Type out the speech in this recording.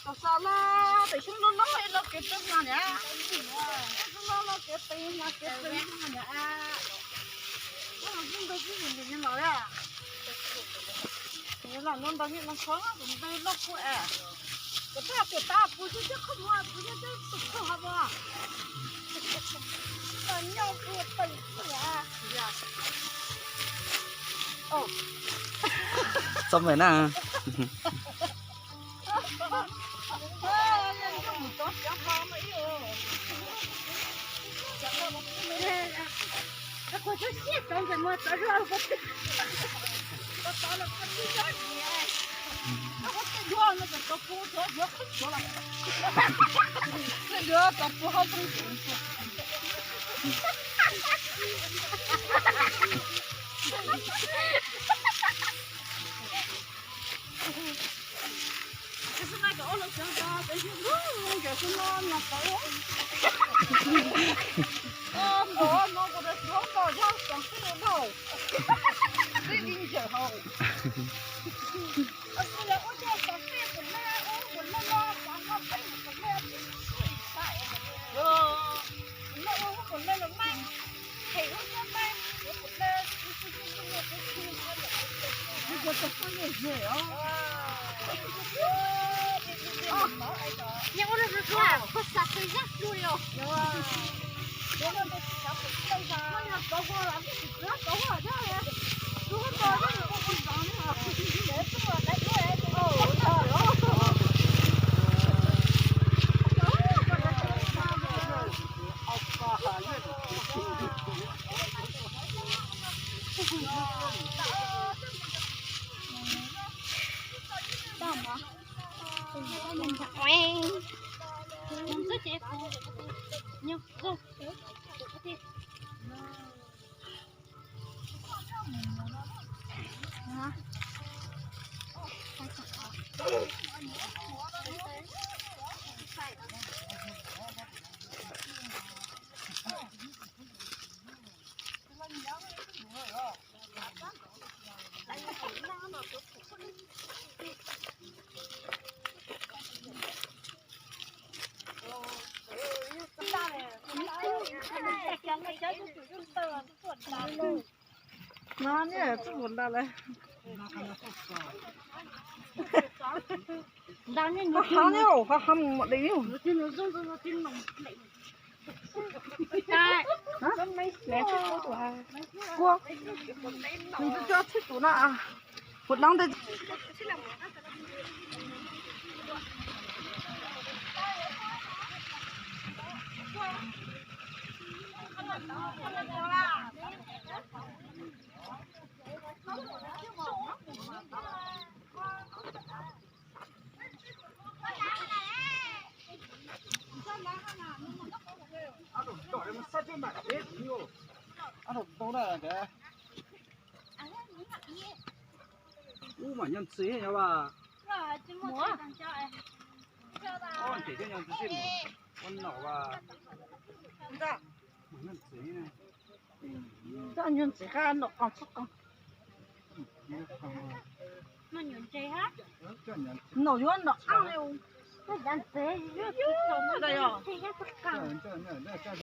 Tau xa los pem xyoob loj loj ib lo kev txawj hla niam. Xyoob loj loj kev pes hla kev pes hla niam. Ua los ntawd xwb nws los, nws los no ntawd nws los khov tus ntawd loj kuj es. Kuv twb hais tias tab pus xwb thiab qhov muag pus xwb thiab tus koj hov as. Xwb los nyob kuj pes xwb as. Txom me na. No ne, txuj nta lawm. Nta ne, ho ha ne, ho ha mus mam deev. Kuv, nws twb coj txhij tus na. Kuv dlaab ntawd. Ub, mas nyob ntxiv nyob vas. Ub, nyob ntxiv. Koj nyob ntxiv qab nom qos txhob qos. Nom yuav nom qab li.